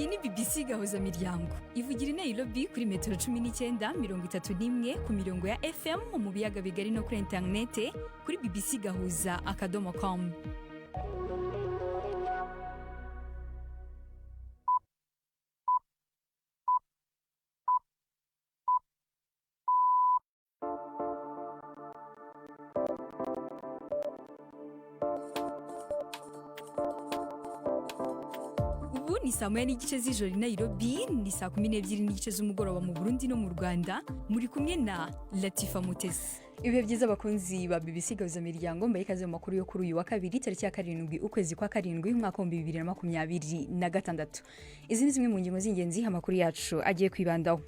Iyi ni BBC Gahuza Miryango, ivugira i Nairobi kuri metero 19, 31 ku mirongo ya FM mu biyaga bigari no kuri interinete kuri bbcgahuza.com. Ubu ni saa 1:30 z'ijoro i Nairobi, ni saa 12:30 z'umugoroba mu Burundi no mu Rwanda. Muri kumwe na Latifa Mutesi. Ibihe byiza abakunzi ba BBC Gahuza Miryango, mbaye ikaze mu makuru yo kuri uyu wa kabiri, tariki ya 7 ukwezi kwa 7 umwaka 2026. Izi ni zimwe mu ngingo z'ingenzi amakuru yacu agiye kwibandaho.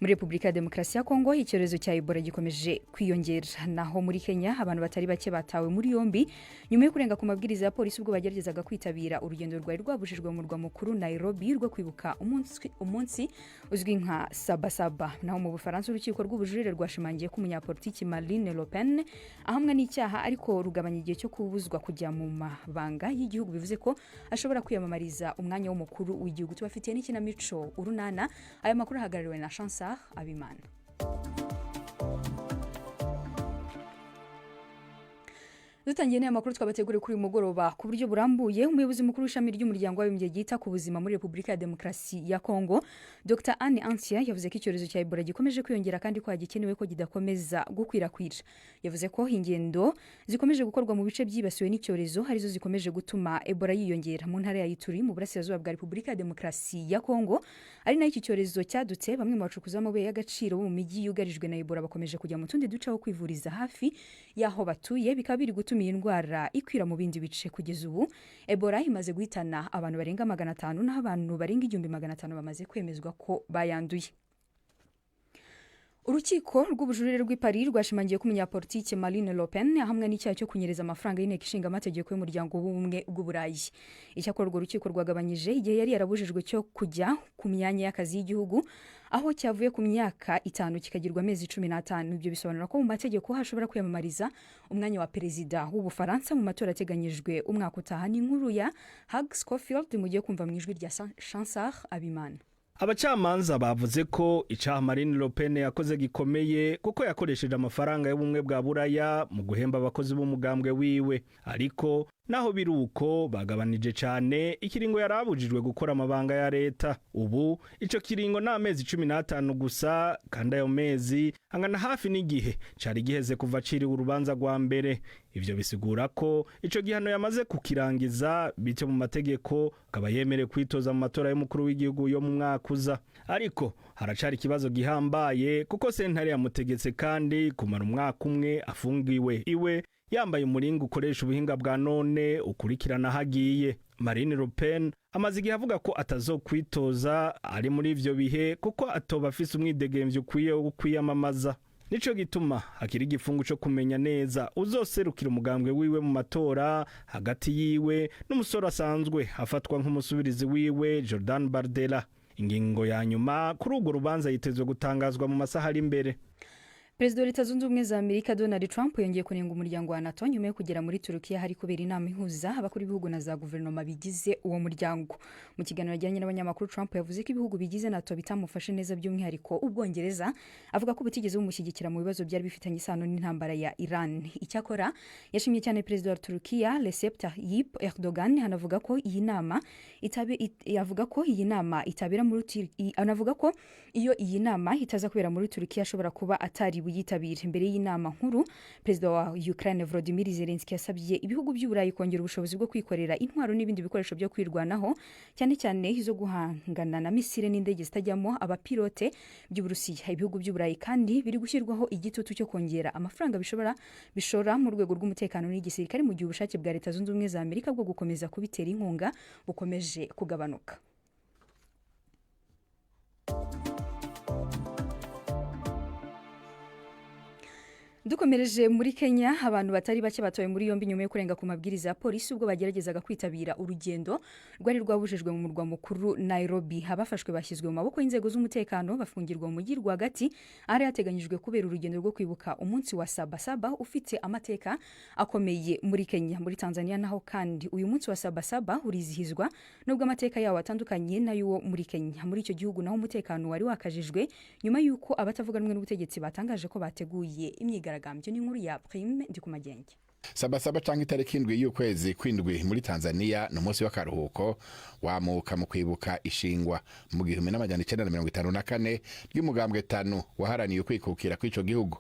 Muri Repubulika ya Demokarasi ya Kongo, icyorezo cya Ebola gikomeje kwiyongera. Naho muri Kenya, abantu batari bake batawe muri yombi nyuma yo kurenga ku mabwiriza ya polisi ubwo bageragezaga kwitabira urugendo rwari rwabujijwe mu murwa mukuru Nairobi rwo kwibuka umunsi uzwi nka Sabasaba. Naho mu Bufaransa, urukiko rw'ubujurire rwashimangiye ko umunyapolitiki Marine Le Pen ahamwa n'icyaha, ariko rugabanya igihe cyo kubuzwa kujya mu mabanga y'igihugu, bivuze ko ashobora kwiyamamariza umwanya w'umukuru w'igihugu. Tubafitiye n'ikinamico Urunana. Aya makuru ahagarariwe na Chansar Abimana. Dutangiye n'aya makuru twabateguriye kuri uyu mugoroba ku buryo burambuye. Umuyobozi mukuru w'ishami ry'umuryango w'abibumbye ryita ku buzima muri Repubulika ya Demokarasi ya Kongo, Dr Anne Ansia, yavuze ko icyorezo cya Ebola gikomeje kwiyongera kandi ko hagikenewe ko kidakomeza gukwirakwira. Yavuze ko ingendo zikomeje gukorwa mu bice byibasiwe n'icyorezo arizo zikomeje gutuma Ebola yiyongera. Mu ntara ya Ituri mu burasirazuba bwa Repubulika ya Demokarasi ya Kongo, ari nayo iki cyorezo cyadutse, bamwe mu bacukuzi b'amabuye y'agaciro bo mu mijyi yugarijwe na Ebola bakomeje kujya mu tundi duce aho kwivuriza hafi y'aho batuye, bikaba biri gutuma iyi ndwara ikwira mu bindi bice. Kugeza ubu Ebola imaze guhitana abantu barenga 500, naho abantu barenga 1500 bamaze kwemezwa ko bayanduye. Urukiko rw'ubujurire rw'i Paris rwashimangiye ko umunyapolitike Marine Le Pen ahamwa n'icyaha cyo kunyereza amafaranga y'inteko ishinga amategeko y'umuryango w'ubumwe bw'Uburayi. Icyakora urwo rukiko rwagabanyije igihe yari yarabujijwe cyo kujya ku myanya y'akazi y'igihugu, aho cyavuye ku myaka 5 kikagirwa amezi 15. Ibyo bisobanura ko mu mategeko hashobora kwiyamamariza umwanya wa perezida w'Ubufaransa mu matora ateganyijwe umwaka utaha. Ni inkuru ya Hug Scofield mugiye kumva mu ijwi rya Chansar Abimana. Abacamanza bavuze ko icaha Marine Le Pen yakoze gikomeye, kuko yakoresheje amafaranga y'ubumwe bwa Buraya mu guhemba abakozi b'umugambwe wiwe. Ariko naho biri uko, bagabanije cane ikiringo yarabujijwe gukora amabanga ya leta. Ubu ico kiringo ni amezi 15 gusa, kandi ayo mezi angana hafi n'igihe cari giheze kuva aciriwe urubanza rwa mbere. Ivyo bisigura ko ico gihano yamaze kukirangiza, bityo mu mategeko akaba yemerewe kwitoza mu matora y'umukuru w'igihugu yo mu mwaka uza. Ariko haracari ikibazo gihambaye, kuko sentare yamutegetse kandi kumara umwaka umwe afungiwe iwe, yambaye umuringa ukoresha ubuhinga bwa none ukurikirana aho agiye. Marine Le Pen amaze igihe avuga ko atazokwitoza ari muri ivyo bihe, kuko atoba afise umwidegemvyo ukwiye wo kwiyamamaza. Nico gituma hakiri igifungu co kumenya neza uzoserukira umugambwe wiwe mu matora, hagati yiwe n'umusore asanzwe afatwa nk'umusubirizi wiwe, Jordan Bardella. Ingingo ya nyuma kuri urwo rubanza yitezwe gutangazwa mu masaha ari imbere. Perezida wa Leta Zunze Ubumwe za Amerika Donald Trump yongeye kunenga umuryango wa NATO nyuma yo kugera muri Turukiya hari kubera inama ihuza abakuru b'ibihugu na za guverinoma bigize uwo muryango. Mu kiganiro yagiranye n'abanyamakuru, Trump yavuze ko ibihugu bigize NATO bitamufashe neza, by'umwihariko Ubwongereza, avuga ko butigeze bumushyigikira mu bibazo byari bifitanye isano n'intambara ya Iran. Icyakora yashimye cyane perezida wa Turukiya Recep Tayyip Erdogan, anavuga ko iyi nama itabe avuga ko iyi nama itabera muri anavuga ko iyo iyi nama itaza kubera muri Turukiya ashobora kuba atari buyitabire. Mbere y'inama nkuru, perezida wa Ukraine Volodymyr Zelensky yasabye ibihugu by'Uburayi kongera ubushobozi bwo kwikorera intwaro n'ibindi bikoresho byo kwirwanaho, cyane cyane izo guhangana na misile n'indege zitajyamo abapilote by'Uburusiya. Ibihugu by'Uburayi kandi biri gushyirwaho igitutu cyo kongera amafaranga bishobora bishora mu rwego rw'umutekano n'igisirikare, mu gihe ubushake bwa Leta Zunze Ubumwe za Amerika bwo gukomeza kubitera inkunga bukomeje kugabanuka. Dukomereje muri Kenya, abantu batari bake batowe muri yombi nyuma yo kurenga ku mabwiriza ya polisi ubwo bageragezaga kwitabira urugendo rwari rwabujijwe mu murwa mukuru Nairobi. Abafashwe bashyizwe mu maboko y'inzego z'umutekano, bafungirwa mu mujyi rwagati ahari hateganyijwe kubera urugendo rwo kwibuka umunsi wa Sabasaba ufite amateka akomeye muri Kenya. Muri Tanzania naho kandi uyu munsi wa Sabasaba urizihizwa, nubwo amateka yawo atandukanye n'ay'uwo muri Kenya. Muri icyo gihugu naho umutekano wari wakajijwe nyuma y'uko abatavuga rumwe n'ubutegetsi batangaje ko bateguye imyigaragambyo. N'inkuru ya Prime Ndikumagenge. Sabasaba canke itariki 7 y'ukwezi kw'indwi muri Tanzania ni umunsi w'akaruhuko wamuka mu kwibuka ishingwa mu 1954 ry'umugambwe TANU waharaniye ukwikukira kw'ico gihugu.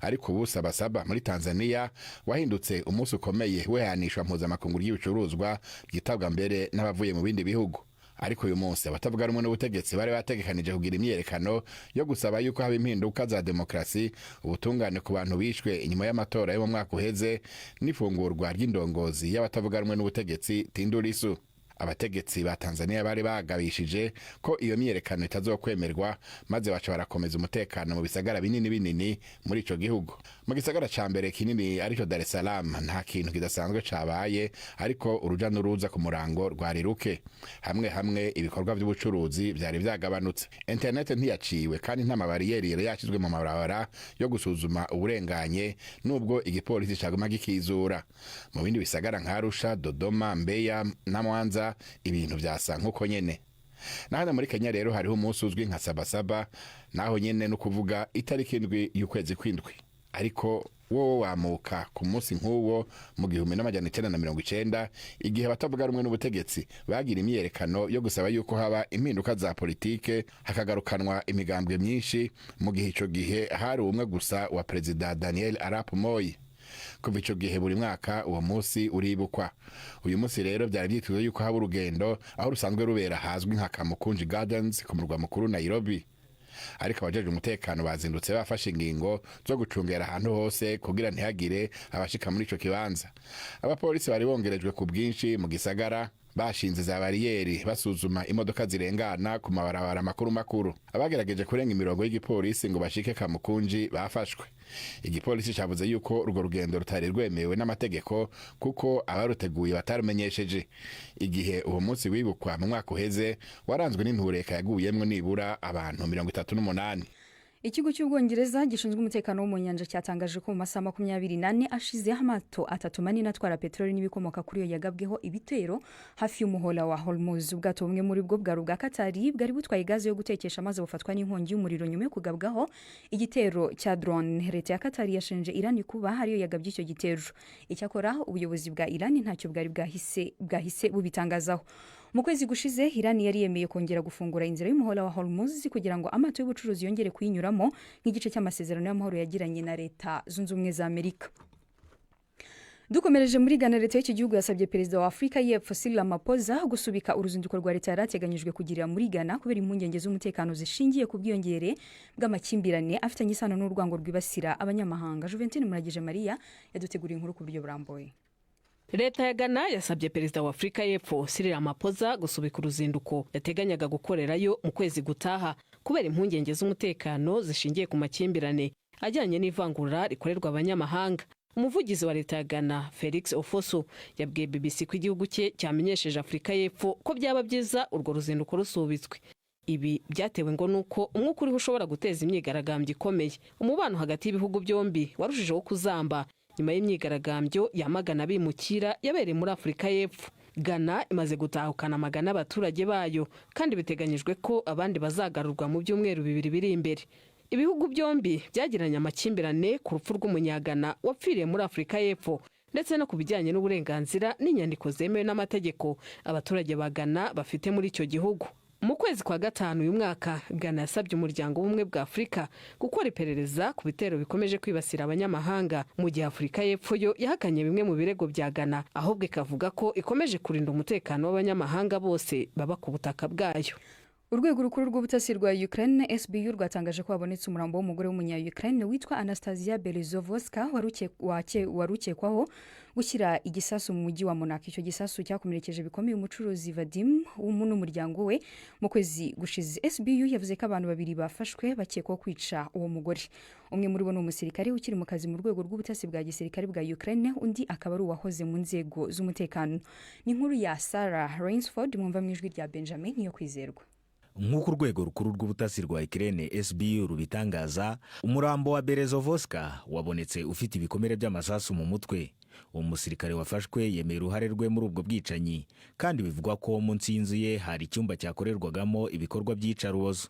Ariko ubu Sabasaba muri Tanzania wahindutse umunsi ukomeye wehanishwa mpuzamakungu ry'ibicuruzwa ryitabwa mbere n'abavuye mu bindi bihugu. Ariko uyu munsi abatavuga rumwe n'ubutegetsi bari bategekanije kugira imyiyerekano yo gusaba yuko haba impinduka za demokarasi, ubutungane ku bantu bishwe inyuma y'amatora yo mu mwaka uheze n'ifungurwa ry'indongozi y'abatavuga rumwe n'ubutegetsi Tundu Lissu. Abategetsi ba Tanzania bari bagabishije ko iyo myiyerekano itazokwemerwa, maze baca barakomeza umutekano mu bisagara binini binini muri ico gihugu. Mu gisagara ca mbere kinini, arico Dar es Salaam, nta kintu kidasanzwe cabaye, ariko uruja n'uruza ku murango rwari ruke. Hamwe hamwe ibikorwa by'ubucuruzi vyari vyagabanutse. Internet ntiyaciwe kandi nta mabariyeri yari yashyizwe mu mabarabara yo gusuzuma uburenganye, nubwo igipolisi caguma gikizura. Mu bindi bisagara nka Arusha, Dodoma, Mbeya na Mwanza ibintu vyasa nk'uko nyene. Na hano muri Kenya rero hariho umunsi uzwi nka Sabasaba, naho nyene no kuvuga itariki 7 y'ukwezi kw'indwi. Ariko wowe wamuka ku munsi nk'uwo mu 1990, igihe abatavuga rumwe n'ubutegetsi bagira imyiyerekano yo gusaba yuko haba impinduka za politike, hakagarukanwa imigambwe myinshi, mu gihe ico gihe hari umwe gusa wa Perezida Daniel Arap Moi. Kuva ico gihe buri mwaka uwo munsi uribukwa. Uyu munsi rero byari byitezwe yuko haba urugendo aho rusanzwe rubera hazwi nka Kamukunji Gardens ku murwa mukuru Nairobi, ariko abajejwe umutekano bazindutse bafashe ingingo zo gucungera ahantu hose kugira ntihagire abashika muri ico kibanza. Abapolisi bari bongerejwe ku bwinshi mu gisagara, bashinze za bariyeri, basuzuma imodoka zirengana ku mabarabara makuru makuru. Abagerageje kurenga imirongo y'igipolisi ngo bashike Kamukunji bafashwe. Igipolisi cavuze yuko urwo rugendo rutari rwemewe n'amategeko kuko abaruteguye batarumenyesheje. Igihe uwo munsi wibukwa mu mwaka uheze, waranzwe n'intureka yaguyemwo nibura abantu 38. Ikigo cy'Ubwongereza gishinzwe umutekano wo mu nyanja cyatangaje ko mu masaha 24 ashize amato atatu manini atwara peteroli n'ibikomoka kuri yo yagabweho ibitero hafi y'umuhora wa Hormuz. Ubwato bumwe muri bwo bwari ubwa Katari, bwari butwaye gaze yo gutekesha, maze bufatwa n'inkongi y'umuriro nyuma yo kugabwaho igitero cya drone. Leta ya Katari yashinje Irani kuba ariyo yagabye icyo gitero. Icyakora ubuyobozi bwa Irani ntacyo bwari bwahise bubitangazaho. Mu kwezi gushize Irani yari yemeye kongera gufungura inzira y'umuhora wa Hormuz kugira ngo amato y'ubucuruzi yongere kuyinyuramo, nk'igice cy'amasezerano y'amahoro yagiranye na Leta Zunze Ubumwe za Amerika. Dukomereje muri Ghana, leta y'iki gihugu yasabye perezida wa Afurika y'Epfo Cyril Ramaphosa gusubika uruzinduko rwa leta yari ateganyijwe kugirira muri Ghana kubera impungenge z'umutekano zishingiye ku bwiyongere bw'amakimbirane afitanye isano n'urwango rwibasira abanyamahanga. Juventine Muragije Mariya yaduteguriye inkuru ku buryo burambuye. Leta ya Ghana yasabye perezida wa Afurika y'Epfo Cyril Ramaphosa gusubika uruzinduko yateganyaga gukorerayo mu kwezi gutaha kubera impungenge z'umutekano zishingiye ku makimbirane ajyanye n'ivangura rikorerwa abanyamahanga. Umuvugizi wa leta ya Ghana Felix Ofosu yabwiye BBC ko igihugu cye cyamenyesheje Afurika y'Epfo ko byaba byiza urwo ruzinduko rusubitswe. Ibi byatewe ngo nuko umwuka uriho ushobora guteza imyigaragambyo ikomeye. Umubano hagati y'ibihugu byombi warushijeho kuzamba nyuma y'imyigaragambyo yamagana abimukira yabereye muri Afurika y'Epfo. Ghana imaze gutahukana amagana abaturage bayo, kandi biteganyijwe ko abandi bazagarurwa mu byumweru 2 biri imbere. Ibihugu byombi byagiranye amakimbirane ku rupfu rw'Umunyagana wapfiriye muri Afurika y'Epfo, ndetse no ku bijyanye n'uburenganzira n'inyandiko zemewe n'amategeko abaturage ba Ghana bafite muri icyo gihugu. Mu kwezi kwa gatanu uyu mwaka, Ghana yasabye Umuryango w'Ubumwe bwa Afurika gukora iperereza ku bitero bikomeje kwibasira abanyamahanga, mu gihe Afurika y'Epfo yo yahakanye bimwe mu birego bya Ghana, ahubwo ikavuga ko ikomeje kurinda umutekano w'abanyamahanga bose baba ku butaka bwayo. Urwego rukuru rw'ubutasi rwa Ukraine, SBU, rwatangaje ko habonetse umurambo w'umugore w'umunya-Ukraine witwa Anastasia Berezovoska wari ukekwaho gushyira igisasu mu mujyi wa Monaco. Icyo gisasu cyakomerekeje bikomeye umucuruzi Vadim n'umuryango we mu kwezi gushize. SBU yavuze ko abantu babiri bafashwe bakekwaho kwica uwo mugore. Umwe muri bo ni umusirikare ukiri mu kazi mu rwego rw'ubutasi bwa gisirikare bwa Ukraine, undi akaba ari uwahoze mu nzego z'umutekano. Ni inkuru ya Sarah Rainsford, mwumva mu ijwi rya Benjamin Niyo Kwizerwa. Nk'uko urwego rukuru rw'ubutasi rwa Ukraine, SBU, rubitangaza, umurambo wa Berezovoska wabonetse ufite ibikomere by'amasasu mu mutwe. Uwo musirikare wafashwe yemeye uruhare rwe muri ubwo bwicanyi, kandi bivugwa ko munsi y'inzu ye hari icyumba cyakorerwagamo ibikorwa by'iyicarubozo.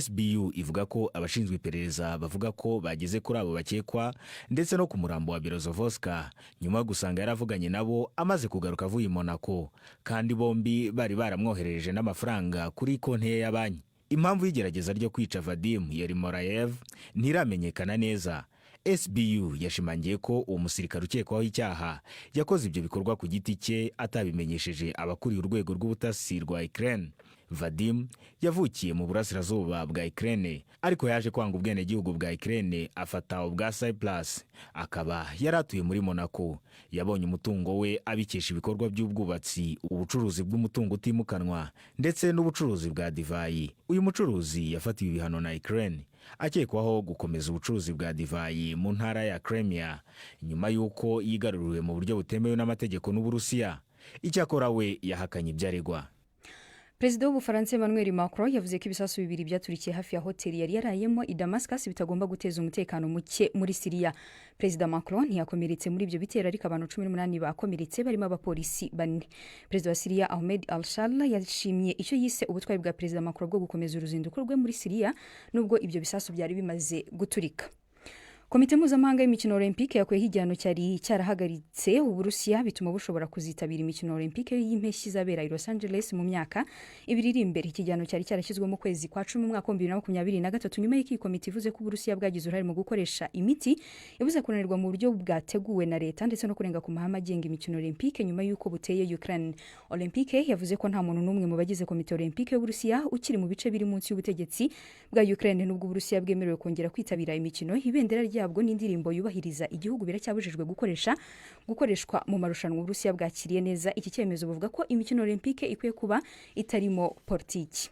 SBU ivuga ko abashinzwe iperereza bavuga ko bageze kuri abo bakekwa ndetse no ku murambo wa Berezovoska nyuma yo gusanga yaravuganye nabo amaze kugaruka avuye i Monaco, kandi bombi bari baramwoherereje n'amafaranga kuri konti ye ya banki. Impamvu y'igerageza ryo kwica Vadim Yermolayev ntiramenyekana neza. SBU yashimangiye ko uwo musirikare ukekwaho icyaha yakoze ibyo bikorwa ku giti cye, atabimenyesheje abakuriye urwego rw'ubutasi rwa Ukraine. Vadim yavukiye mu burasirazuba bwa Ukraine, ariko yaje kwanga ubwenegihugu bwa Ukraine afata ubwa Cyprus, akaba yari atuye muri Monaco. Yabonye umutungo we abikesha ibikorwa by'ubwubatsi, ubucuruzi bw'umutungo utimukanwa ndetse n'ubucuruzi bwa divayi. Uyu mucuruzi yafatiwe ibihano na Ukraine akekwaho gukomeza ubucuruzi bwa divayi mu ntara ya Crimea nyuma y'uko yigaruriwe mu buryo butemewe n'amategeko n'Uburusiya. Icyakora we yahakanye ibyo aregwa. Perezida w'Ubufaransa Emmanuel Macron yavuze ko ibisasu bibiri byaturikiye hafi ya hoteli yari yarayemo i Damascus bitagomba guteza umutekano muke muri Siriya. Perezida Macron ntiyakomeretse muri ibyo bitero, ariko abantu 18 bakomeretse, barimo abapolisi bane. Perezida wa Siriya Ahmed al-Sharaa yashimye icyo yise ubutwari bwa Perezida Macron bwo gukomeza uruzinduko rwe muri Siriya nubwo ibyo bisasu byari bimaze guturika. Komite mpuzamahanga y'imikino olympique yakuyeho igihano cyari cyarahagaritse Uburusiya, bituma bushobora kuzitabira imikino olympique y'impeshyi izabera i Los Angeles mu myaka 2 iri imbere. Iki gihano cyari cyarashyizwe mu kwezi kwa 10 mu mwaka wa 2023, nyuma y'uko iyi komite ivuze ko Uburusiya bwagize uruhare mu gukoresha imiti ibuza kunanirwa mu buryo bwateguwe na leta, ndetse no kurenga ku mahame agenga imikino olympique nyuma y'uko buteye Ukraine. Olympique yavuze ko nta muntu n'umwe mu bagize komite olympique y'Uburusiya ukiri mu bice biri munsi y'ubutegetsi bwa Ukraine. Nubwo Uburusiya bwemerewe kongera kwitabira imikino, ibendera ryabwo n'indirimbo yubahiriza igihugu biracyabujijwe gukoreshwa mu marushanwa. Uburusiya bwakiriye neza iki cyemezo, buvuga ko imikino olympique ikwiye kuba itarimo politiki.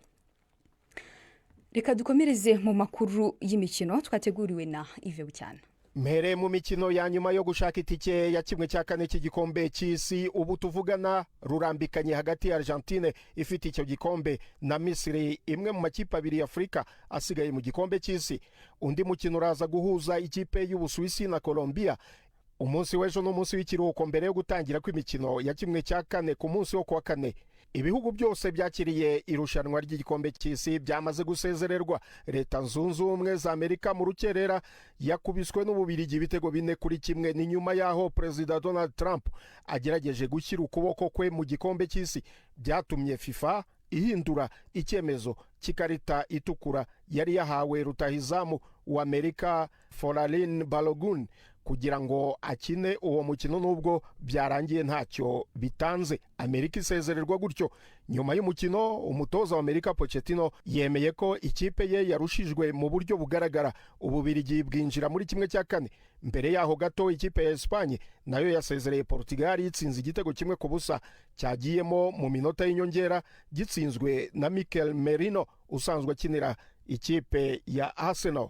Reka dukomereze mu makuru y'imikino twateguriwe na Yves Bucyana. Mpere mu mikino ya nyuma yo gushaka itike ya 1/4 cy'igikombe cy'isi. Ubu tuvugana rurambikanye hagati ya Argentine ifite icyo gikombe na Misiri, imwe mu makipe abiri ya Afurika asigaye mu gikombe cy'isi. Undi mukino uraza guhuza ikipe y'Ubusuwisi na Colombia. Umunsi w'ejo ni umunsi w'ikiruhuko mbere yo gutangira kw'imikino ya 1/4 ku munsi wo kuwa kane. Ibihugu byose byakiriye irushanwa ry'igikombe cy'isi byamaze gusezererwa. Leta Zunze Ubumwe za Amerika mu rukerera yakubiswe n'Ububirigi ibitego 4-1. Ni nyuma y'aho Perezida Donald Trump agerageje gushyira ukuboko kwe mu gikombe cy'isi, byatumye FIFA ihindura icyemezo cy'ikarita itukura yari yahawe rutahizamu wa Amerika Folarin Balogun kugira ngo akine uwo mukino, nubwo byarangiye ntacyo bitanze, Amerika isezererwa gutyo. Nyuma y'umukino, umutoza wa Amerika Pochettino yemeye ko ikipe ye yarushijwe mu buryo bugaragara, Ububirigi bwinjira muri 1/4. Mbere yaho gato, ikipe ya Espagne nayo yasezereye Portugal yitsinze igitego 1-0 cyagiyemo mu minota y'inyongera, gitsinzwe na Mikel Merino usanzwe akinira ikipe ya Arsenal.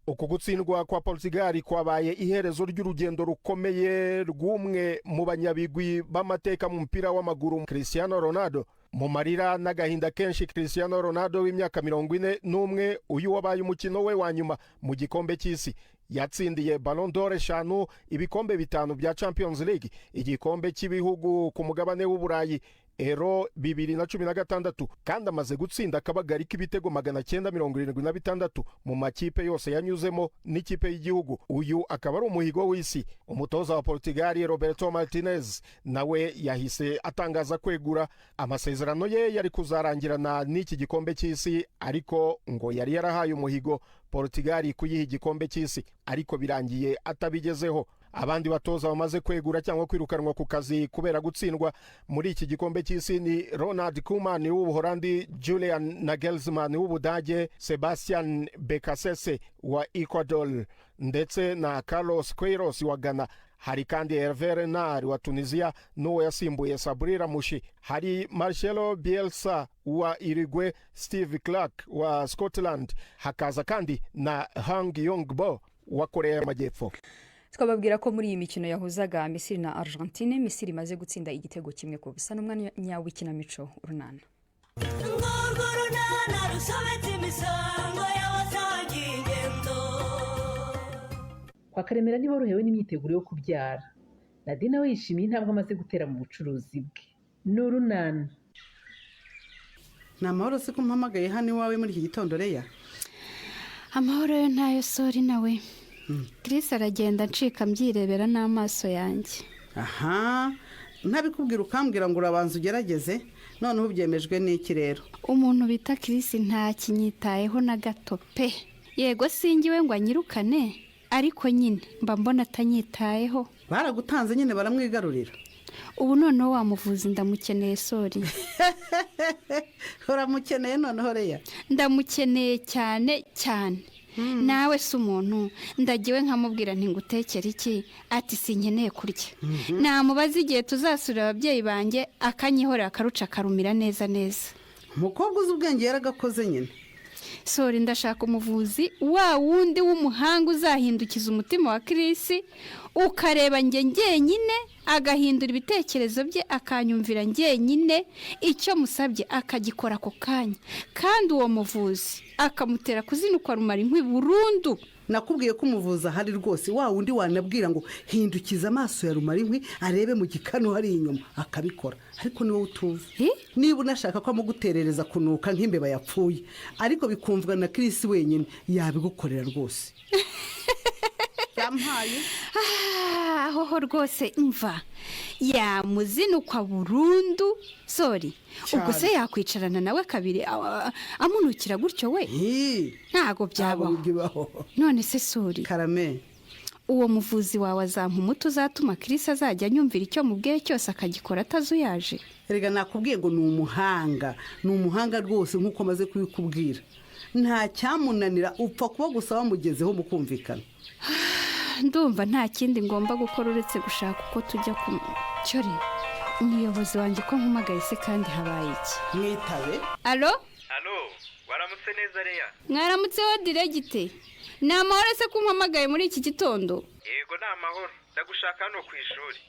Uku gutsindwa kwa Portugal kwabaye iherezo ry'urugendo rukomeye rw'umwe mu banyabigwi b'amateka mu mupira w'amaguru, Cristiano Ronaldo. Mu marira n'agahinda kenshi, Cristiano Ronaldo w'imyaka 41, uyu wabaye umukino we wa nyuma mu gikombe cy'isi. Yatsindiye Ballon d'Or eshanu, ibikombe bitanu bya Champions League, igikombe cy'ibihugu ku mugabane w'Uburayi, Euro 2016, kandi amaze gutsinda akabagari k'ibitego 976 mu makipe yose yanyuzemo n'ikipe y'igihugu. Uyu akaba ari umuhigo w'isi. Umutoza wa Portugal Roberto Martinez nawe yahise atangaza kwegura. Amasezerano ye yari kuzarangirana n'iki gikombe cy'isi, ariko ngo yari yarahaye umuhigo Portugal kuyiha igikombe cy'isi, ariko birangiye atabigezeho. Abandi batoza bamaze kwegura cyangwa kwirukanwa ku kazi kubera gutsindwa muri iki gikombe cy'isi ni Ronald Koeman w'Ubuholandi, Julian Nagelsmann w'Ubudage, Sebastian Beccacece wa Ecuador ndetse na Carlos Queiroz wa Ghana. Hari kandi Hervé Renard wa Tunisia n'uwo yasimbuye Sabri Lamouchi, hari Marcelo Bielsa wa Uruguay, Steve Clarke wa Scotland, hakaza kandi na Hwang Yong-bo wa Korea y'Amajyepfo. Twababwira ko muri iyi mikino yahuzaga Misiri na Argentine, Misiri imaze gutsinda igitego 1-0. N'umwanya w'ikinamico Urunana. Urwo runana rusobetse imisango y'abasangiye ingendo. Kwa Karemera ntiborohewe n'imyiteguro yo kubyara. Nadine we yishimiye intambwe amaze gutera mu bucuruzi bwe. Ni Urunana. Ni amahoro se ko mpamagaye hano iwawe muri iki gitondo, Reya? Amahoro yo ntayo, sori. Nawe Chris aragenda ncika mbyirebera n'amaso yanjye. Aha ntabikubwira, ukambwira ngo urabanza ugerageze. Noneho ubyemejwe n'iki rero? Umuntu bita Chris ntakinyitayeho na gato pe. Yego, singiwe ngo anyirukane, ariko nyine mba mbona atanyitayeho. Baragutanze nyine, baramwigarurira. Ubu noneho wamuvuzi ndamukeneye, sori. Uramukeneye noneho, Reya? Ndamukeneye cyane cyane. Nawe si umuntu ndagiwe nkamubwira nti ngutekere iki, ati sinkeneye kurya. Namubaza igihe tuzasura ababyeyi banjye, akanyihorera, akaruca akarumira neza neza. Umukobwa uzi ubwenge yaragakoze nyine. Sori, ndashaka umuvuzi wa wundi w'umuhanga uzahindukiza umutima wa Chris, ukareba njye njyenyine, agahindura ibitekerezo bye, akanyumvira njyenyine, icyo musabye akagikora ako kanya, kandi uwo muvuzi akamutera kuzinukwa rumara inkwi burundu. Nakubwiye ko umuvuzi ahari rwose, wa wundi wanabwira ngo hindukiza amaso ya rumara inkwi arebe mu gikanu hari inyuma, akabikora. Ariko ni wowe utumva. Niba unashaka ko amuguterereza kunuka nk'imbeba yapfuye, ariko bikumvwa na Chris wenyine, yabigukorera rwose. Yampaye. Aho ho rwose mva yamuzinukwa burundu, sori. Ubwo se yakwicarana nawe kabiri amunukira gutyo we? Ntabwo byabaho. None se sori? Karame. Uwo muvuzi wawe azampa umuti uzatuma Chris azajya anyumvira icyo mubwiye cyose akagikora atazuyaje? Erega nakubwiye ngo ni umuhanga, ni umuhanga rwose. Nk'uko amaze kubikubwira, nta cyamunanira, upfa kuba gusa wamugezeho mukumvikana. Ndumva nta kindi ngomba gukora uretse gushaka uko tujya ku cyore umuyobozi wanjye. Ko nkumagaye se kandi, habaye iki? Mwitabe. Alo? Alo, waramutse neza, Reya. Mwaramutseho, diregite. Ni amahoro se ko umpamagaye muri iki gitondo? Yego, ni amahoro. Ndagushaka hano ku ishuri.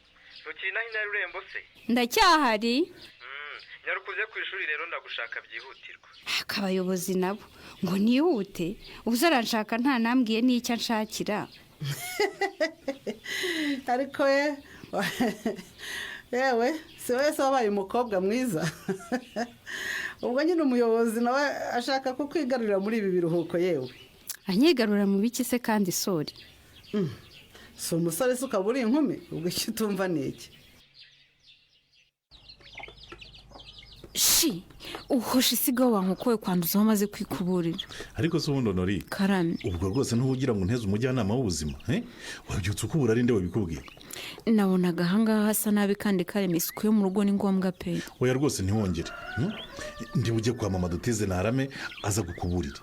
Ntukiri naho Inarurembo se? Ndacyahari. Nyarukuze ku ishuri rero, ndagushaka byihutirwa. Akabayobozi nabo ngo nihute, ubu aranshaka nta nambwiye n'icyo anshakira. Ariko ye yewe, si wese wabaye umukobwa mwiza. Ubwo nyine umuyobozi nawe ashaka kukwigarurira muri ibi biruhuko yewe. Anyigarura mu biki se kandi, sori? Si umusore se ukaba uri inkumi? Ubwo icyo utumva ni iki? Shi uhosha isigaho wankokowe kwanduza aho umaze kwikuburira. Ariko se ubundi, Honori? Karame. Ubwo rwose ntugira ngo unteze umujyanama w'ubuzima, eh? Wabyutse ukubura, ari nde wabikubwiye? Nabonaga ahangaha hasa nabi kandi karema isuku yo mu rugo ni ngombwa pe. Oya rwose, ntiwongere. Ndi bujye kwa mama dutize ntarame aza gukuburira.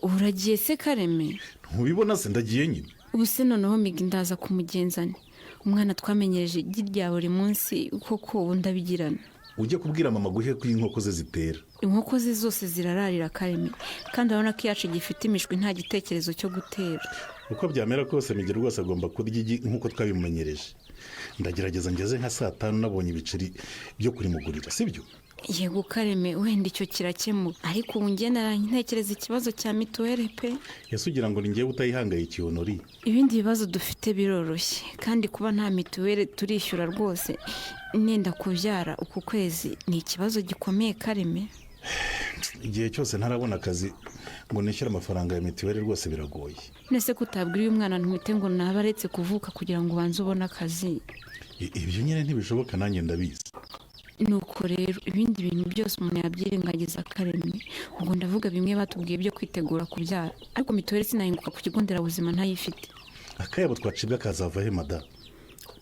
Uragiye se, Kareme? Ntubibona se? Ndagiye nyine. Ubu se noneho miga ndaza kumugenzane umwana twamenyereje igi rya buri munsi koko? Ubu ndabigirana. Ujye kubwira mama guhe ko inkoko ze zitera. Inkoko ze zose zirararira, Kareme, kandi urabona ko iyacu gifite imishwi, nta gitekerezo cyo gutera. Uko byamera kose, Migi rwose agomba kurya igi nk'uko twabimumenyereje. Ndagerageza ngeze nka saa 5 nabonye ibiceri byo kurimugurira, sibyo? Yego Kareme, wenda icyo kirakemuka, ariko ubu ngenda ntekereza ikibazo cya mituweli pe. Ese ugira ngo ni ngewe utayihangayikiye, Honori? Ibindi bibazo dufite biroroshye, kandi kuba nta mituweli turishyura rwose nenda kubyara uku kwezi ni ikibazo gikomeye, Kareme. Igihe cyose ntarabona akazi ngo nishyure amafaranga ya mituweli rwose biragoye. Nese kutabwira uyu mwana ntwite ngo naba aretse kuvuka kugira ngo ubanze ubone akazi? Ibyo nyine ntibishoboka, nanjye ndabizi. Nuko rero ibindi bintu byose umuntu yabyirengagiza, Karemwe. Ubwo ndavuga bimwe batubwiye byo kwitegura kubyara, ariko mituweli sinahinguka ku kigo nderabuzima ntayifite. Akayabo twacibwa kazava he mada?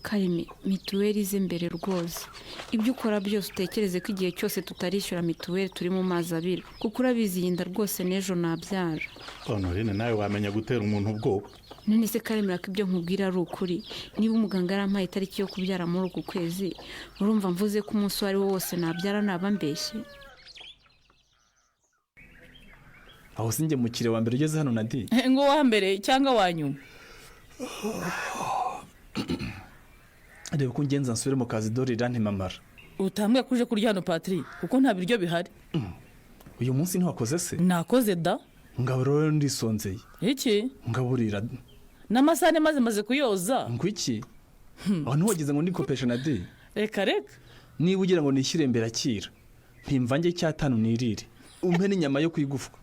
Kareme, mituweli ize mbere rwose. Ibyo ukora byose utekereze ko igihe cyose tutarishyura mituweli turi mu mazi abira, kuko urabizi iyi nda rwose n'ejo nabyara. Honorine, nawe wamenya gutera umuntu ubwoba. None se Karemera, ko ibyo nkubwira ari ukuri? Niba umuganga yarampaye itariki yo kubyara muri uku kwezi, urumva mvuze ko umunsi uwo ari wo wose nabyara naba mbeshye? Aho sinjye mukiriya wa mbere ugeze hano Nadi? Ngo wa mbere cyangwa wa nyuma? Reba uko ngenza nsubire mu kazi, dore irantimamara. Utambwiye ko uje kurya hano Patiri, kuko nta biryo bihari. Uyu munsi ntiwakoze se? Nakoze da. Ngabo rero ndisonzeye. Iki? Ngaburira. N'amasahane maze kuyoza. Ngo iki? Aho ntiwageze ngo ndikopeshe Nadi? Reka reka. Niba ugira ngo nishyire mbere akira, mpimvange cyatanu nirire, umpe n'inyama yo kwigufwa.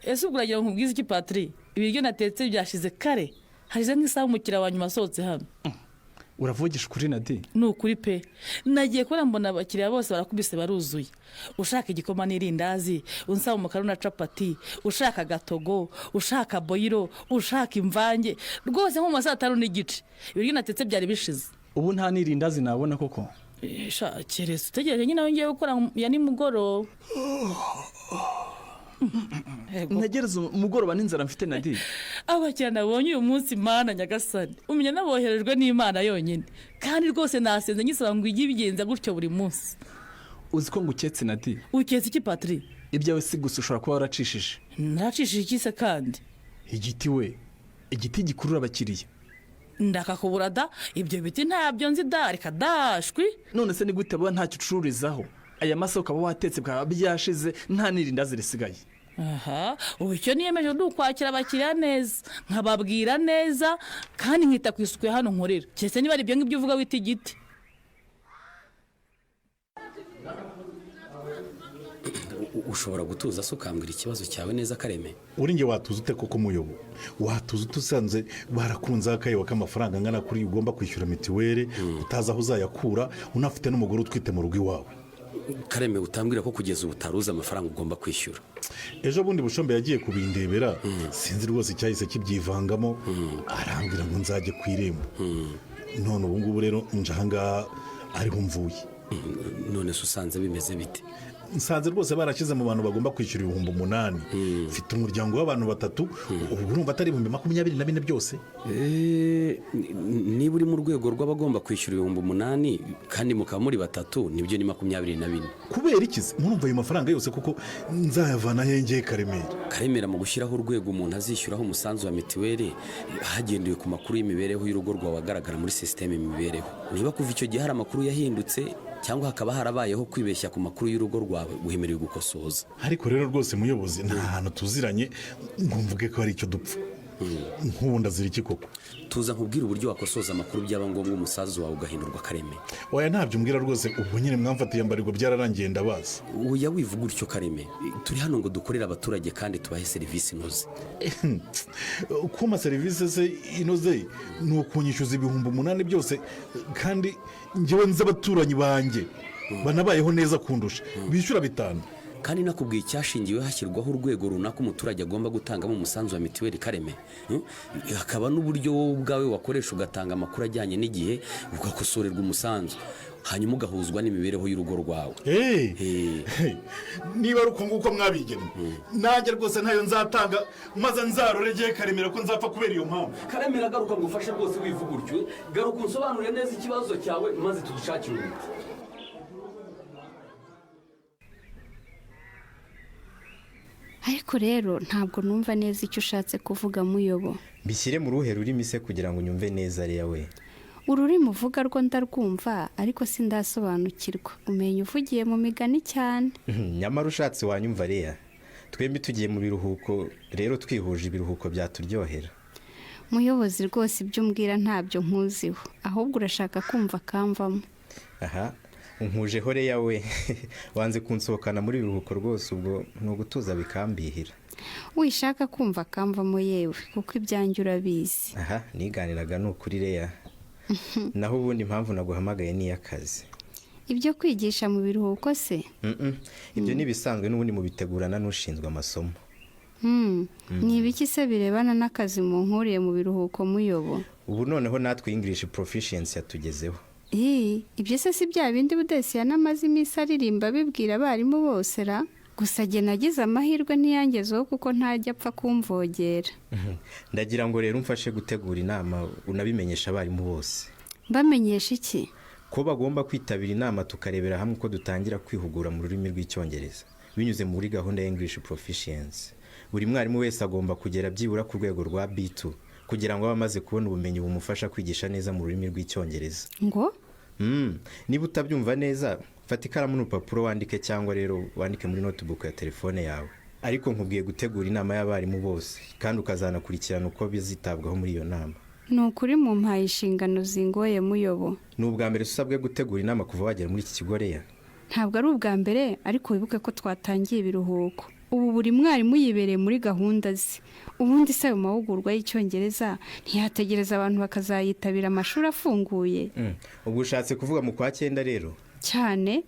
Ese ubwo uragira ngo nkubwize iki Patiri? Ibiryo natetse byashize kare, hashize nk'isaha umukiriya wa nyuma asohotse hano. Uravugisha ukuri Nadi? Ni ukuri pe. Nagiye kubona mbona abakiriya bose barakubise baruzuye. Ushaka igikoma n'irindazi, unsaba umukara na capati, ushaka agatogo, ushaka boyiro, ushaka imvange, rwose nko mu ma 5:30 ibiryo natetse byari bishize. Ubu nta n'irindazi nabona koko? Sha, keretse utegereje nyine aho ngiye gukora ya nimugoroba. Ntegereze umugoroba n'inzara mfite Nadi? Abakiriya nabonye uyu munsi, Mana nyagasani, umenya naboherejwe n'Imana yonyine, kandi rwose nasenze nyisaba ngo ijye ibigenza gutyo buri munsi. Uzi ko nguketse Nadi? Uketse iki Patiri? Ibyawe si gusa, ushobora kuba waracishije. Naracishije iki se kandi? Igiti we, igiti gikurura abakiriya. Ndakakubura da, ibyo biti ntabyo nzi da, reka dashwi. None se ni gute buba ntacyo ucururizaho, aya masa ukaba watetse bwaba byashize, nta n'irindazi risigaye? Aha, ubu icyo niyemeje ni ukwakira abakiriya neza, nkababwira neza, kandi nkita ku isuku ya hano nkorera, keretse niba ari ibyo ngibyo uvuga wita igiti. Ushobora gutuza se ukambwira ikibazo cyawe neza Kareme? Uri nge watuza ute koko muyobo? Watuza ute usanze barakunze akayiwa k'amafaranga angana kuri ugomba kwishyura mituweli, utazi aho uzayakura, unafite n'umugore utwite mu rugo iwawe? Kareme, utambwira ko kugeza ubu utaruzi amafaranga ugomba kwishyura. Ejo bundi Bushombe yagiye kubindebera, sinzi rwose icyahise kibyivangamo, arambwira ngo nzajye ku irembo. None ubu ngubu rero nje ahangaha ariho mvuye. None se usanze bimeze bite? Nsanze rwose barashyize mu bantu bagomba kwishyura 8000. Mfite umuryango w'abantu batatu, ubu urumva atari 24,000 byose? Niba uri mu rwego rw'abagomba kwishyura 8000 kandi mukaba muri batatu, nibyo ni 24. Kubera iki se murumva ayo mafaranga yose kuko nzayavana hengeye Karemera? Karemera, mu gushyiraho urwego umuntu azishyuraho umusanzu wa mituweli hagendewe ku makuru y'imibereho y'urugo rwawe agaragara muri sisiteme imibereho. Niba kuva icyo gihe hari amakuru yahindutse cyangwa hakaba harabayeho kwibeshya ku makuru y'urugo rwawe, wemerewe gukosoza. Ariko rero rwose muyobozi, nta hantu tuziranye ngo mvuge ko hari icyo dupfa. Nk'ubu ndazira iki koko? Tuza nkubwire uburyo wakosoza amakuru byaba ngombwa umusanzu wawe ugahindurwa Kareme. Oya ntabyo umbwira rwose, ubwo nyine mwamfatiye mbarirwa byararangiye ndabaza. Oya wivuga utyo Kareme, turi hano ngo dukorere abaturage kandi tubahe serivisi inoze. Kuma serivisi se inoze ni ukunyishyuza 8000 byose, kandi njyewe nzi abaturanyi banjye banabayeho neza kundusha, bishyura 5. Kandi nakubwiye icyashingiwe hashyirwaho urwego runaka umuturage agomba gutangamo umusanzu wa mituweli Kareme. Hakaba n'uburyo wowe ubwawe wakoresha ugatanga amakuru ajyanye n'igihe, ugakosorerwa umusanzu, hanyuma ugahuzwa n'imibereho y'urugo rwawe. Niba ari uko nguko mwabigennye, nanjye rwose ntayo nzatanga, maze nzaroregeye Karemera ko nzapfa kubera iyo mpamvu. Karemera, garuka ngufashe rwose, wivuga utyo, garuka unsobanurire neza ikibazo cyawe maze tugishakire umuti. Ariko rero ntabwo numva neza icyo ushatse kuvuga muyobo. Mbishyire mu ruhe rurimi se kugira ngo unyumve neza Leya we? Ururimi uvuga rwo ndarwumva, ariko sindasobanukirwa. Umenya uvugiye mu migani cyane. Nyamara ushatse wanyumva Leya. Twembi tugiye mu biruhuko, rero twihuje ibiruhuko byaturyohera. Muyobozi rwose ibyo umbwira ntabyo nkuziho, ahubwo urashaka kumva akamvamo. Aha, unkujeho Leya we. Wanze kunsohokana muri biruhuko rwose, ubwo ni ugutuza bikambihira. Wishaka kumva akamvamo yewe, kuko ibyanjye urabizi. Aha, niganiraga ni ukuri Leya. Naho ubundi impamvu naguhamagaye ni iy'akazi. Ibyo kwigisha mu biruhuko se? Ibyo ni ibisanzwe n'ubundi mubitegurana n'ushinzwe amasomo. Ni ibiki se birebana n'akazi mu nkuriye mu biruhuko muyobo? Ubu noneho natwe English proficiency yatugezeho. Ibyo se si bya bindi Budesi yanamaze iminsi aririmba abibwira abarimu bose ra? Gusa jye nagize amahirwe ntiyangezeho kuko ntajya apfa kumvogera. Ndagira ngo rero umfashe gutegura inama unabimenyesha abarimu bose. Mbamenyesha iki? Ko bagomba kwitabira inama tukarebera hamwe uko dutangira kwihugura mu rurimi rw'Icyongereza binyuze muri gahunda ya English proficiency. Buri mwarimu wese agomba kugera byibura ku rwego rwa B2 kugira ngo abe amaze kubona ubumenyi bumufasha kwigisha neza mu rurimi rw'Icyongereza. Ngo? Niba utabyumva neza fata ikaramu n'urupapuro wandike, cyangwa rero wandike muri notebook ya telefone yawe. Ariko nkubwiye gutegura inama y'abarimu bose kandi ukazanakurikirana uko bizitabwaho muri iyo nama. Ni ukuri mumpaye inshingano zingoye muyobo. Ni ubwa mbere usabwe gutegura inama kuva wagera muri iki kigo Leya? Ntabwo ari ubwa mbere, ariko wibuke ko twatangiye ibiruhuko. Ubu buri mwarimu yibereye muri gahunda ze. Ubundi se ayo mahugurwa y'Icyongereza ntiyategereza abantu bakazayitabira amashuri afunguye? Ubwo ushatse kuvuga mu kwa 9 rero? Cyane,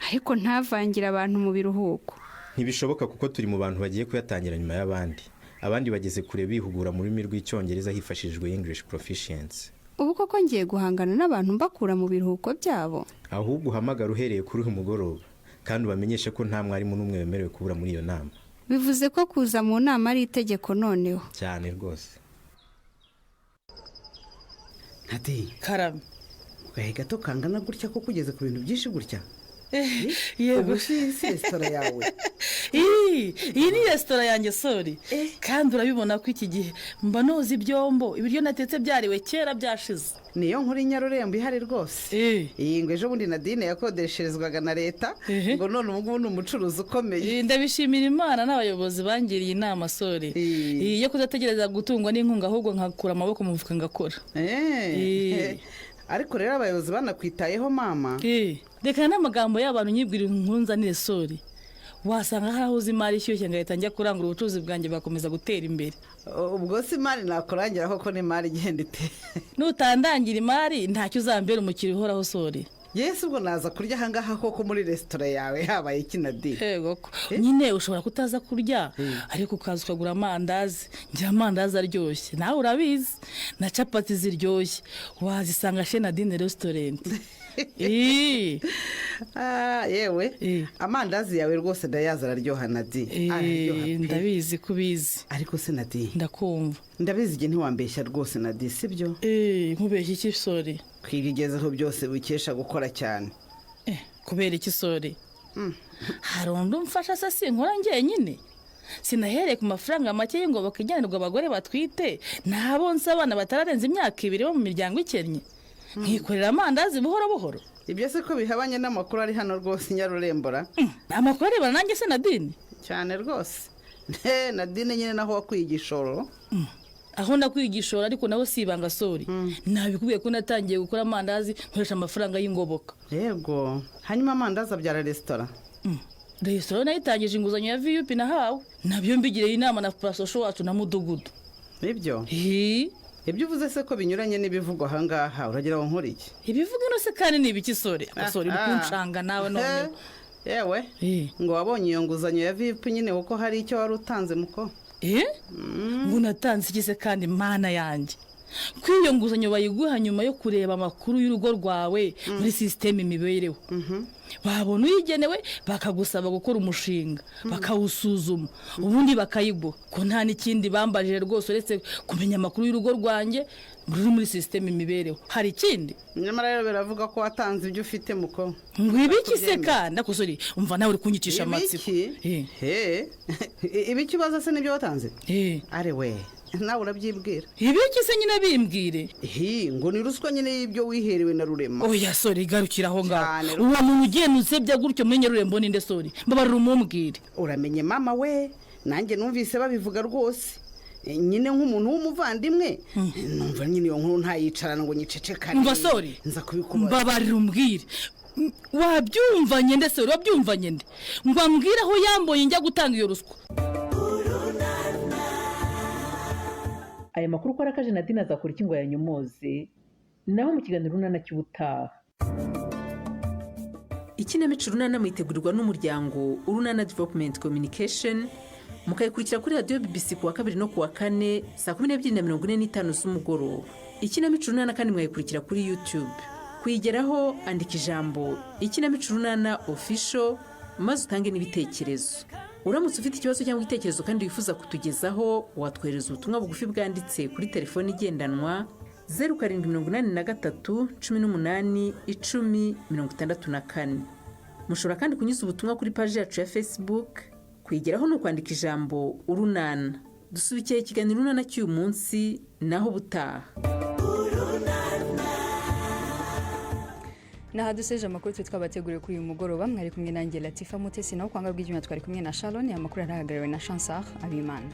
ariko ntavangire abantu mu biruhuko. Ntibishoboka kuko turi mu bantu bagiye kuyatangira nyuma y'abandi. Abandi bageze kure bihugura mu rurimi rw'Icyongereza hifashishijwe English proficiency. Ubu koko ngiye guhangana n'abantu mbakura mu biruhuko byabo? Ahubwo uhamagara uhereye kuri uyu mugoroba kandi ubamenyeshe ko nta mwarimu n'umwe wemerewe kubura muri iyo nama. Bivuze ko kuza mu nama ari itegeko noneho. Cyane rwose. Ntati karame. Gahe gato kangana gutya ko kugeze ku bintu byinshi gutya? Yego. Ubu si resitora yawe? Iyi ni resitora yanjye sori. Kandi urabibona ko iki gihe mba noza ibyombo, ibiryo natetse byariwe kera byashize. Niyo nkuru Inyarurembo ihari rwose. Iyi ngo ejo bundi Nadine yakodesherezwaga na leta, ngo none ubu ngubu ni umucuruzi ukomeye. Ndabishimira Imana n'abayobozi bangiriye inama sori, yo kudategereza gutungwa n'inkunga ahubwo nkakura amaboko mu mufuka ngakora. Ariko rero abayobozi banakwitayeho mama. Reka n'amagambo y'abantu nyibwira inkunzanire sori. Wasanga hari aho uzi imari ishyushye ngahita njya kurangura ubucuruzi bwanjye bugakomeza gutera imbere. Ubwo si imari nakurangira koko ni imari igenda ite? Nutandangira imari ntacyo uzambera umukiriya uhoraho sori. Yesu, ubwo naza kurya ahangaha koko muri resitora yawe habaye iki Nadine? Yego ko nyine ushobora kutaza kurya ariko ukaza ukagura amandazi. Ngira amandazi aryoshye nawe urabizi, na capati ziryoshye wazisanga chez Nadine restaurant. Yewe amandazi yawe rwose ndayazi araryoha Nadine. Ndabizi ko ubizi. Ariko se Nadine, ndakumva. Ndabizi igihe ntiwambeshya rwose Nadine, sibyo? Nkubeshya iki sori? Kwiga igezeho byose bukesha gukora cyane. Kubera iki sori? Hari undi umfasha se sinkora njyenyine? Sinahereye ku mafaranga make y'ingoboka ijyanirwa abagore batwite n'abonsa abana batararenza imyaka 2 bo mu miryango ikennye, nkikorera amandazi buhoro buhoro. Ibyo se ko bihabanye n'amakuru ari hano rwose Inyarurembora? Amakuru arebana nanjye se Nadine? Cyane rwose. Nadine nyine naho wakwiye igishoro. Aho nakwiye igishoro ariko naho si ibanga sori. Nabikubwiye ko natangiye gukora amandazi nkoresha amafaranga y'ingoboka. Yego, hanyuma amandazi abyara resitora. Resitora nayitangije inguzanyo ya VUP nahawe, nabyo mbigiriye inama na pasosho wacu na mudugudu. Nibyo? Ibyo uvuze se ko binyuranye n'ibivugwa ahangaha, uragira ngo nkore iki? Ibivuga ino se kandi ni ibiki sori? Sori uri kuncanga nawe none. Yewe, ngo wabonye iyo nguzanyo ya VUP nyine kuko hari icyo wari utanze muko. Ngo natanze iki se kandi mana yanjye? Ko iyo nguzanyo bayiguha nyuma yo kureba amakuru y'urugo rwawe muri sisiteme imibereho. Babona uyigenewe bakagusaba gukora umushinga, bakawusuzuma, ubundi bakayiguha. Ko nta n'ikindi bambajije rwose uretse kumenya amakuru y'urugo rwanjye ruri muri sisiteme imibereho. Hari ikindi? Nyamara rero biravuga ko watanze ibyo ufite muko. Ngo ibiki se kandi? Ariko sori, umva nawe uri kunyicisha amatsiko. Ibiki ubaza se nibyo watanze? Are we, nawe urabyibwira. Ibiki se nyine bimbwire? Ngo ni ruswa nyine y'ibyo wiherewe na Rurema. Oya sori, garukira aho ngaho. Uwo muntu ugenda usebya gutyo muri Nyarurembo ninde sori? Mbabarira umumbwire. Uramenye mama we, nanjye numvise babivuga rwose. Nyine nk'umuntu w'umuvandimwe numva nyine iyo nkuru ntayicarana ngo nyicecekane. Umva sori, nza kubikubaza. Mbabarira umbwire. Wabyumvanye nde sori? Wabyumvanye nde? Ngo ambwire aho yamboye njya gutanga iyo ruswa. Aya makuru ko arakaje Nadine azakora iki ngo yanyomoze? Naho mu kiganiro Urunana cy'ubutaha. Ikinamico Urunana mwitegurirwa n'umuryango Urunana Development Communication Mukayikurikira kuri radiyo BBC ku wa kabiri no ku wa kane saa 12:45 z'umugoroba. Ikinamico Urunana kandi mwayikurikira kuri YouTube. Kuyigeraho, andika ijambo "Ikinamico Urunana Official" maze utange n'ibitekerezo. Uramutse ufite ikibazo cyangwa igitekerezo kandi wifuza kutugezaho, watwohereza ubutumwa bugufi bwanditse kuri telefoni igendanwa 0783181064. Mushobora kandi kunyuza ubutumwa kuri paji yacu ya Facebook. Kuyigeraho ni ukwandika ijambo "Urunana". Dusubikiye ikiganiro Urunana cy'uyu munsi, naho ubutaha. Naha duseje amakuru twe twabateguriye kuri uyu mugoroba. Mwari kumwe nanjye Latifa Mutesi, naho kwanga bw'ibyuma twari kumwe na Sharon. Amakuru arahagarariwe na Chansar Abimana.